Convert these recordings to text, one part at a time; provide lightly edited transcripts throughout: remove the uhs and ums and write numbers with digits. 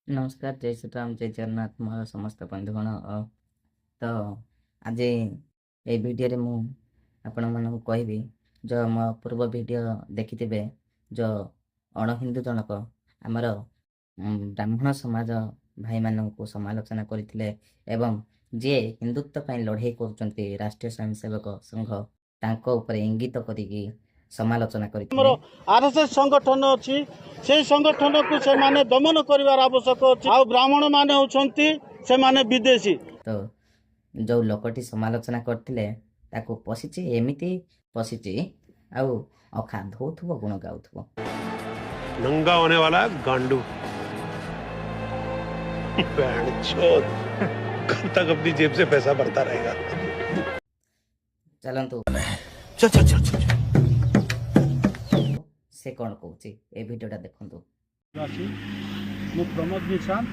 ନମସ୍କାର, ଜୟ ଶ୍ରୀରାମ, ଜୟ ଜଗନ୍ନାଥ, ମୋର ସମସ୍ତ ବନ୍ଧୁଗଣ। ତ ଆଜି ଏଇ ଭିଡ଼ିଓରେ ମୁଁ ଆପଣମାନଙ୍କୁ କହିବି, ଯେଉଁ ମୋ ପୂର୍ବ ଭିଡ଼ିଓ ଦେଖିଥିବେ, ଯେଉଁ ଅଣହିନ୍ଦୁ ଜଣକ ଆମର ବ୍ରାହ୍ମଣ ସମାଜ ଭାଇମାନଙ୍କୁ ସମାଲୋଚନା କରିଥିଲେ ଏବଂ ଯିଏ ହିନ୍ଦୁତ୍ୱ ପାଇଁ ଲଢ଼େଇ କରୁଛନ୍ତି, ରାଷ୍ଟ୍ରୀୟ ସ୍ୱୟଂସେବକ ସଂଘ, ତାଙ୍କ ଉପରେ ଇଙ୍ଗିତ କରିକି ସମାଲୋଚନା ଆମର କରିଥିଲେ। ଆରଏସଏସ ସଂଗଠନ ଅଛି, ସେଇ ସଂଗଠନକୁ ସେମାନେ ଦମନ କରିବାର ଆବଶ୍ୟକ ଅଛି। ଆଉ ବ୍ରାହ୍ମଣ ମାନେ ହେଉଛନ୍ତି ସେମାନେ ବିଦେଶୀ। ତ ଯେଉଁ ଲୋକଟି ସମାଲୋଚନା କରିଥିଲେ, ତାକୁ ପଶିଛି, ଏମିତି ପଶିଛି, ଆଉ ଅଖା ଧୋଉଥିବ ଗୁଣ ଗାଉଥିବ। नंगा होने वाला है गांडू। बहनचोद, कब तक अपनी जेब से पैसा भरता रहेगा? ଚାଲନ୍ତୁ, चल चल चल चल। ସେ କ'ଣ କହୁଛି, ଏ ଭିଡ଼ିଓଟା ଦେଖନ୍ତୁ। ବାସୀ, ମୁଁ ପ୍ରମୋଦ ନିଶାନ୍ତ,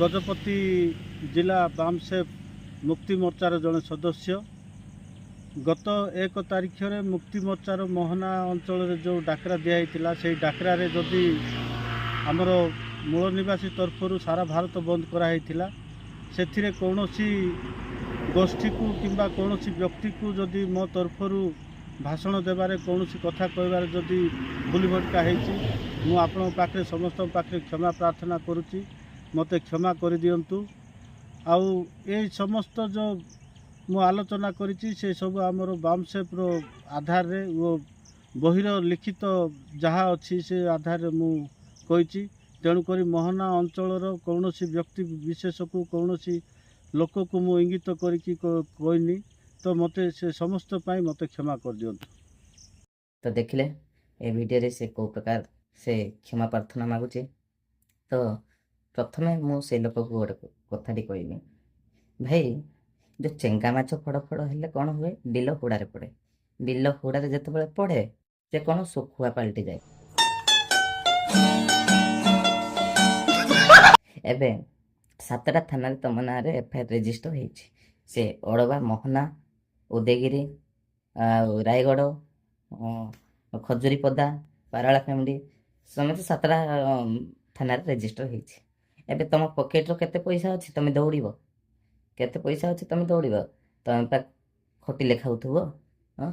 ଗଜପତି ଜିଲ୍ଲା ବାମସେଫ ମୁକ୍ତି ମୋର୍ଚ୍ଚାର ଜଣେ ସଦସ୍ୟ। ଗତ 1 ତାରିଖରେ ମୁକ୍ତି ମୋର୍ଚ୍ଚାର ମୋହନା ଅଞ୍ଚଳରେ ଯେଉଁ ଡାକରା ଦିଆହେଇଥିଲା, ସେଇ ଡାକରାରେ ଯଦି ଆମର ମୂଳ ନିବାସୀ ତରଫରୁ ସାରା ଭାରତ ବନ୍ଦ କରାହେଇଥିଲା, ସେଥିରେ କୌଣସି ଗୋଷ୍ଠୀକୁ କିମ୍ବା କୌଣସି ବ୍ୟକ୍ତିକୁ ଯଦି ମୋ ତରଫରୁ ଭାଷଣ ଦେବାରେ, କୌଣସି କଥା କହିବାରେ ଯଦି ଭୁଲ ଭଟକା ହେଇଛି, ମୁଁ ଆପଣଙ୍କ ପାଖରେ, ସମସ୍ତଙ୍କ ପାଖରେ କ୍ଷମା ପ୍ରାର୍ଥନା କରୁଛି। ମୋତେ କ୍ଷମା କରିଦିଅନ୍ତୁ। ଆଉ ଏଇ ସମସ୍ତ ଯେଉଁ ମୁଁ ଆଲୋଚନା କରିଛି, ସେସବୁ ଆମର ବାମସେଫର ଆଧାରରେ ଓ ବହିର ଲିଖିତ ଯାହା ଅଛି, ସେ ଆଧାରରେ ମୁଁ କହିଛି। ତେଣୁକରି ମୋହନା ଅଞ୍ଚଳର କୌଣସି ବ୍ୟକ୍ତି ବିଶେଷକୁ, କୌଣସି ଲୋକକୁ ମୁଁ ଇଙ୍ଗିତ କରିକି କହିନି। ତ ମୋତେ ସେ ସମସ୍ତ ପାଇଁ ମୋତେ କ୍ଷମା କରିଦିଅନ୍ତୁ। ତ ଦେଖିଲେ, ଏ ଭିଡ଼ିଓରେ ସେ କେଉଁ ପ୍ରକାର ସେ କ୍ଷମା ପ୍ରାର୍ଥନା ମାଗୁଛି। ତ ପ୍ରଥମେ ମୁଁ ସେ ଲୋକକୁ ଗୋଟେ କଥାଟି କହିବି। ଭାଇ, ଯେଉଁ ଚେଙ୍ଗା ମାଛ ଫଡ଼ ଫଡ଼ ହେଲେ କ'ଣ ହୁଏ? ବିଲ ହୁଡ଼ାରେ ପଡ଼େ। ବିଲ ହୁଡ଼ାରେ ଯେତେବେଳେ ପଡ଼େ, ସେ କ'ଣ ଶୁଖୁଆ ପାଲଟି ଯାଏ। ଏବେ 7ଟା ଥାନାରେ ତମ ନାଁରେ ଏଫଆଇଆର ରେଜିଷ୍ଟର ହେଇଛି। ସେ ଅଡ଼ବା, ମୋହନା, ଉଦୟଗିରି ଆଉ ରାୟଗଡ଼, ଖଜୁରୀପଦା, ପାରଳାଖେମୁଣ୍ଡି ସମେତ 7ଟା ଥାନାରେ ରେଜିଷ୍ଟର ହେଇଛି। ଏବେ ତମ ପକେଟର କେତେ ପଇସା ଅଛି ତମେ ଦୌଡ଼ିବ? କେତେ ପଇସା ଅଛି ତମେ ଦୌଡ଼ିବ? ତମେ ପା ଖଟିଲେ ଖାଉଥିବ। ହଁ,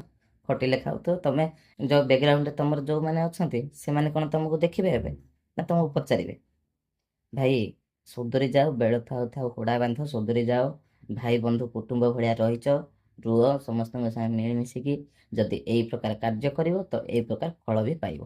ଖଟିଲେ ଖାଉଥିବ। ତମେ ଯେଉଁ ବ୍ୟାକଗ୍ରାଉଣ୍ଡରେ ତମର ଯେଉଁମାନେ ଅଛନ୍ତି, ସେମାନେ କ'ଣ ତମକୁ ଦେଖିବେ ଏବେ ନା ତମକୁ ପଚାରିବେ? ଭାଇ, ସୁଧୁରି ଯାଅ। ବେଳ ଥାଉ ଥାଉ ହୁଡ଼ା ବାନ୍ଧ, ସୁଧୁରି ଯାଅ। ଭାଇ ବନ୍ଧୁ କୁଟୁମ୍ବ ଭଳିଆ ରହିଛ, ରୁହ ସମସ୍ତଙ୍କ ସାଙ୍ଗେ ମିଳିମିଶିକି। ଯଦି ଏଇ ପ୍ରକାର କାର୍ଯ୍ୟ କରିବ, ତ ଏଇ ପ୍ରକାର ଫଳ ବି ପାଇବ।